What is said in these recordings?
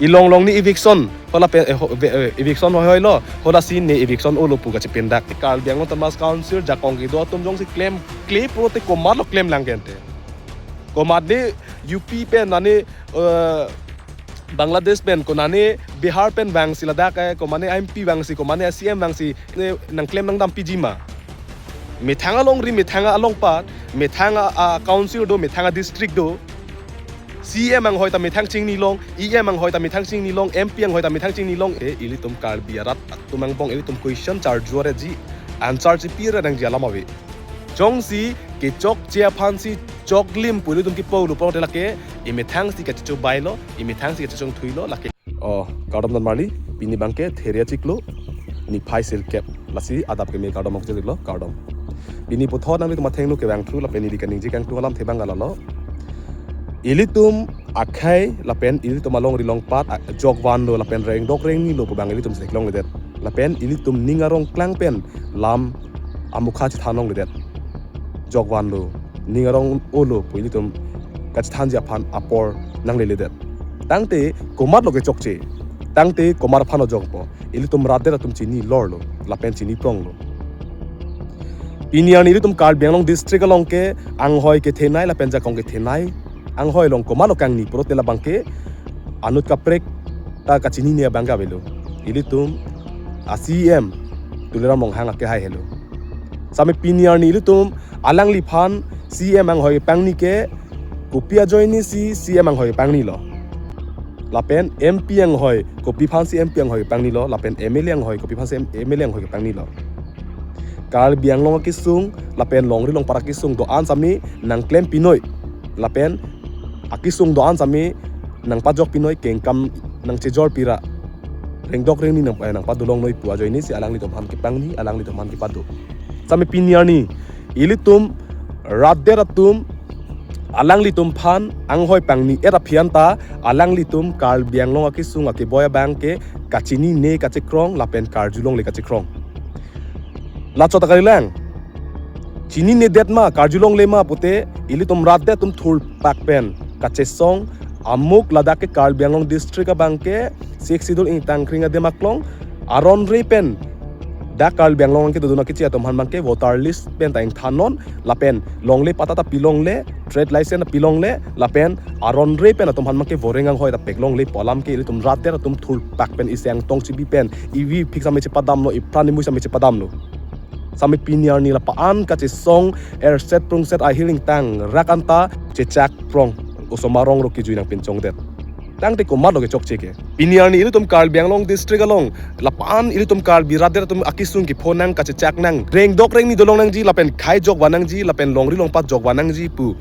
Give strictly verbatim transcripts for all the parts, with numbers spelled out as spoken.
Ilong long ne eviction, hala pen, eh, ho-, ve-, eh, eviction hoi hoi lo, hala si ne eviction olo pu kachependak. Karbi Anglong Autonomous Council jakong kedo atum jongsi klemkle pulote komatlo klemlang kente. Komat ne U P pen, nane, eh, Bangladesh pen, konane Bihar pen vangsi ladak, eh, komane M P vangsi, komane C M vangsi, ne nangklem nangdam piji ma. Methang alongri, methang alongpat, methang a, a council do, methang a district do. C M anghoi ta methang chingnilong, E M anghoi ta methang chingnilong, M P anghoi ta methang chingnilong. E, ilitum Karbi arat atum angbong ilitum question charju areji, answer chipi re nangji alam ave. Jongsi kechokche aphansi choklim pu ilitum kipo lo pulote lake, emethang si kachechobai lo, emethang si kachechongthui lo, lake. Oh, kardom don marli, pini abangke Theria chiklo, niphai sirkep, lasi adap keme kardom ang chiklo, kardom. Pini puthot nanglitum athengno kevangthu lapen neli kaningje kangtung alamthe abang lalo. Ilitum akhei lapen ilitum alongri longpat, a, jokvanlo lapen rengdok rengni lo pu abang ilitum theklongledet. Lapen ilitum ning arong klang pen lam amukha chethan longledet. Jokvanlo, ning arong olo pu ilitum kachethanji aphan apor nangleledet. Tangte komatlo kechokche, tangte komat aphanlo jokpo, ilitum rat det atum chini lorlo, lapen chini pronglo. Pini arni ilitum Karbi Anglong district along ke anghoi kethenei lapen jakong kethenei anghoi along komatlo kangni pulote labangke anut kaprek ta kachinine abangke avelo. Ilitum a C M Tuliram Ronghang akehai helo. Same pini arni ilitum alangliphan C M anghoi pangnike kopi ajoine si C M anghoi pangnilo. Lapen M P anghoi kopi aphansi M P anghoi pangnilo. Lapen M L A anghoi kopi aphansi M L A anghoi pangnilo. Karbi Anglong akesung lapen longri longpat akesung do-an same nangklem pinoi. Lapen akesung do-an same nangpajok pinoi, kengkam nangchejor pira, rengdok rengni nang, eh, nangpadolong noi pu ajoine si alanglitum aphan kepangni, alanglitum aphan kepado. Same pini arni ilitum rat det atum alanglitum aphan anghoi pangni-et aphi anta alanglitum Karbi Anglong akesung akeboi abangke kachinine kachekrong lapen karjulongle kachekrong. Lachot akalilang. Chininedet ma, karjulongle ma pute, ilitum rat det atum thurpak pen kachesong, amuk ladak ke Karbi Anglong district abangke Sixth Schedule ingtangkring adim aklong, aron re pen dak Karbi Anglong ke dodun akeche atum aphan abangke voter list pen ta ingthannon, lapen longle patta ta pilongle, trade license ta pilongle, lapen aron re pen atum aphan abangke voreng anghoi ta peklongle pu alam ke ilitum rat det atum thurpak pen isi angtong chibi pen, ivi phik same chepadamlo, ipran imui same chepadamlo. Same pini arni lapu-an kachesong erset prungset ahir ingtangrak anta chechak prong, osomar rong ro kejui nangpinchongdet. Tangte komatlo kechokche ke. Pini arni ilitum Karbi Anglong district along lapu-an ilitum Karbi rat det atum akesung kepho nang kachechak nang, rengdok rengni dolong nangji lapen khei jokvan nangji lapen longri longpat jokvan nangji pu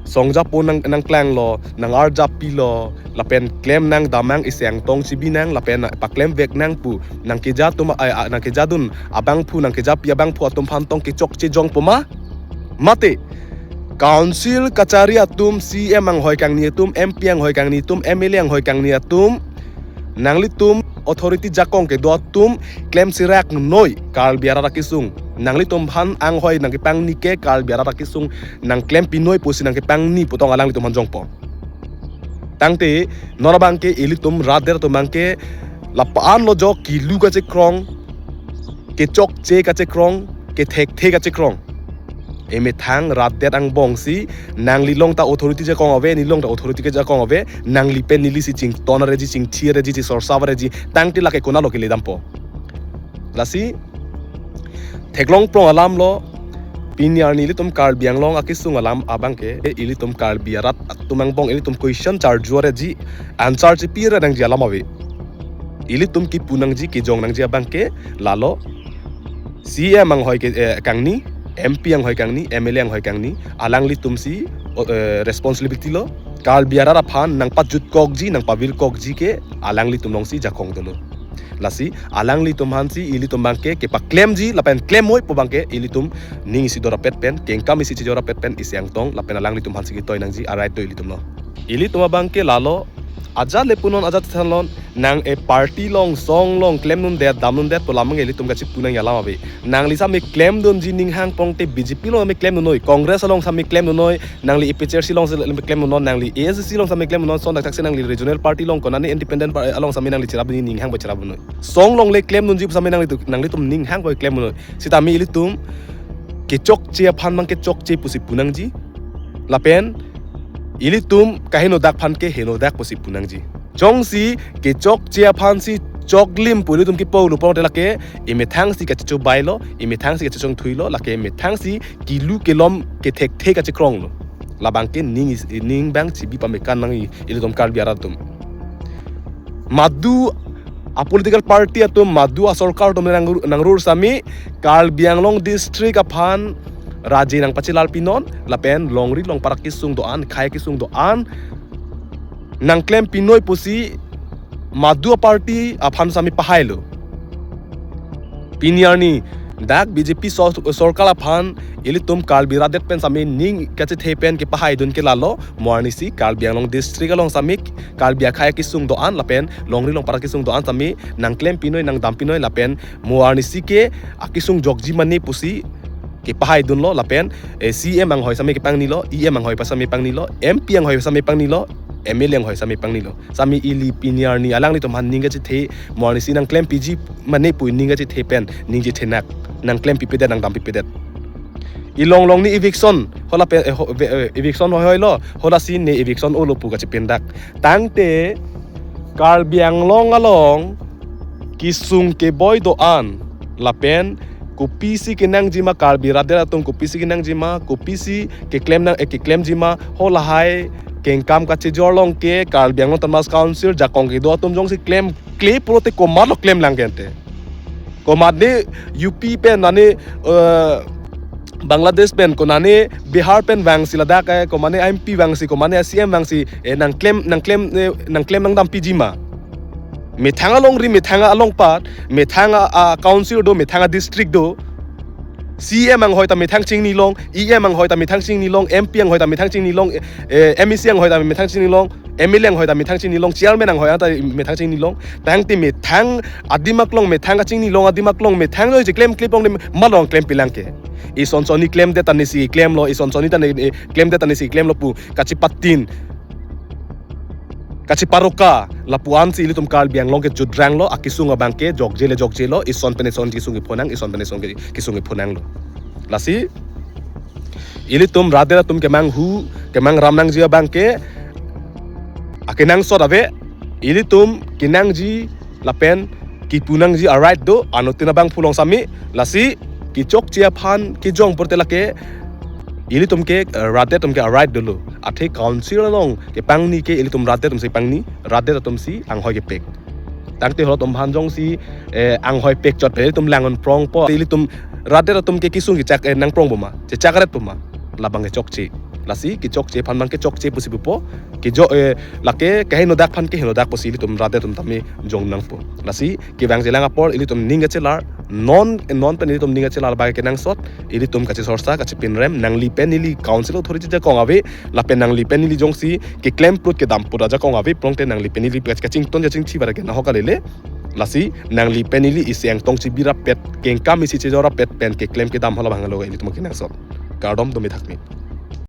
songjapo nang, nangklanglo, nang-arjapilo, lapen klem nang damnang isi angtong chibi nang, lapen paklemvek nang pu nangkeja atum, a, a, nangkejadun abangphu, nangkejapi abangphu atum aphan tong kechokche jongpo ma? Mate, council kachari atum, C M anghoi kangni atum, M P anghoi kangni atum, M L A anghoi kangni atum, nanglitum authority jakong kedo atum klemsirak noi Karbi arat akesung. Nanglitum aphan anghoi nangkepangni ke Karbi arat akesung nangklem pinoi pusi nangkepangni pu tong alanglitum aphan jongpo. Tangte non abangke ilitum rat det atum abangke lapu-an lo jo kilu kachekrong, kechokche kachekrong, kethekthe kachekrong. Emethang rat det angbong si nangli along ta authority jakong ave, neli along ta authority kejakong ave, nangli pen neli si chington areji, chingthi areji, chisorsa areji, tangte lake konatlo keledampo. Lasi theklong prong alam lo, pini arni ilitum Karbi Anglong akesung alam abangke, ilitum Karbi arat atum angbong ilitum question charju areji, answer chipi re nangji alam ave. Ilitum kipu nangji, kejong nangji abangke lalo, C M anghoi ke, eh, kangni, M P anghoi kangni, M L A anghoi kangni, alanglitum si, o, eh, responsibility lo. Karbi arat aphan nangpajutkokji, nangpavirkokji ke alanglitum along si jakong dolo. Lasi alanglitum aphan si ilitum abangke kepaklemji lapen klem moi pu abangke ilitum ning isi dorapet pen, kengkam isi chejorapet pen isi angtong lapen alanglitum aphan si ketoi nangji arai to ilitum lo. Ilitum abangke lalo, Ajat le punon ajat thanlon, nang e party along, song along, klemdundet, damdundet pu alam ke ilitum kachipu nangji alam ave. Nangli sami klemdunji ninghang pongte B J P along sami klemdunnoi, Congress along sami klemdunnoi, nangli A P H L C along sami klemdunnoi, nangli A S D C along sami klemdunnoi, lason thakthak si nangli regional party along konane independent par-, along sami nangli cherapdunji ninghang pu cherapdunnoi. Song along le klemdunji pu sami nanglitum, nanglitum ninghang pu klemdunnoi. Sitame ilitum kechokche aphan abang kechokche pusi pu nangji. Lapen ilitum kahenodak aphan ke henodak pusi pu nangji. Jongsi kechokche aphansi choklim pu ilitum kipu lo pongte lake emethang si kachichobailo, emethang si kachichongthuilo, lake emethang si kilu kelom kethekthe kachikronglo. Labang ke ning is-, ning abang chibi pame kan nangji ilitum Karbi arat atum. Madu a political party atum, madu a sorkar atum nang, nangrur sami Karbi Anglong district aphan raji nangpachelar pinon, lapen longri longpat akesung do-an, khei akesung do-an nangklem pinoi pusi madu a party aphan sami pahailo. Pini arni dak B J P sor-, sorkar aphan ilitum Karbi rat-det pen sami ning kachethe pen kepahaidun ke lalo, mo arnisi Karbi Anglong district along sami Karbi akhei akesung do-an lapen longri longpat akesung do-an sami nangklem pinoi, nangdam pinoi, lapen mo arnisi ke akesung jokji mane pusi kepahaidunlo, lapen eh, C M anghoi sami kepangnilo, E M anghoi pa sami pangnilo, M P anghoi sami pangnilo, M L A anghoi sami pangnilo. Sami ili pini arni alanglitum aphan ning kachethe, mo arnisi nangklem piji mane pu ning kachethe pen ning chethenak, nangklem pipedet, nangdam pipedet. Ilong long ni eviction, hala pen, eh, ho-, ve-, eh, eviction hoihoilo, halasi ne eviction olo pu kachepindak. Tangte Karbi Anglong along kesung keboi do-an lapen kopisi kenangji ma, Karbi rat-det atum kopisi kenangji ma, kopisi keklem nang, eh, keklemji ma, halahai kengkam kachejor along ke Karbi Anglong Autonomous Council ajakong kedo atum jongsi klemkle pulote komatlo klemlang ke ante? Komatne U P pen, nane, eh, Bangladesh pen, konane Bihar pen vangsi ladak, eh, komatne M P vangsi, komatne C M vangsi, eh, nangklem, nangklem, eh, nangklem nangdam piji ma? Methang alongri, methang alongpat, methang a, a council do, methang a district do. C M anghoi ta methang chingnilong, E M anghoi ta methang chingnilong, M P anghoi ta methang chingnilong, eh, M A C anghoi ta methang chingnilong, M L A anghoi ta methang chingnilong, chairman anghoi ta methang chingnilong. Tangte methang adim aklong, methang kachingnilong adim aklong, methang lo je klemkle pong dem malong klem pilang ke. Ison sonni klemdet ta nesi klemlo, ison sonni ta ne, eh, klemdet ta nesi klemlo pu kachipatin, kachiparoka, lapu-ansi ilitum Karbi Anglong ke judranglo, akesung abang ke jokje le jokjelo, ison pen ison kesung kephonang, ison pen ison ke-, kesung kephonanglo. Lasi ilitum rat-det atum kemanghu, kemangram nangji abang ke akenangsot ave, ilitum kenangji lapen kipu nangji a-right do, anuttin abangphu along sami, lasi kechokche aphan kejong pute lake ilitum ke, eh, rat-det atum ke a-right dolo. Athe council along kepangni ke ilitum rat-det atumsi pangni, rat-det atumsi anghoi kepek. Tangte halatum aphan jongsi, eh, anghoi pekchot pen ilitum langdun prongpo, ilitum rat-det atum ke kesung kechak, eh, nangprongpo ma, chechakret po ma? Labang kechokche. Lasi kechokche aphan abang kechokche pusi pupo. Kejo, eh, lake kehenodak aphan kehenodak pusi ilitum rat-det atum tame jong nangpo. Lasi kevangjilang apor ilitum ning kachelar, non, non pen ilitum ning kachelar abang kenangsot, ilitum kachesorsa, kachepinrem, nangli pen neli council authority ajakong ave, lapen nangli pen neli jongsi keklem plut kedam plut ajakong ave pulangte nangli pen neli kachington kachingthi bara ke nahok kalele. Lasi nangli pen neli isi angtong chibi rapet, kengkam isi chejor rapet pen keklem kedam hala abang lo ilitum kenangsot. Kardom, dome thakme.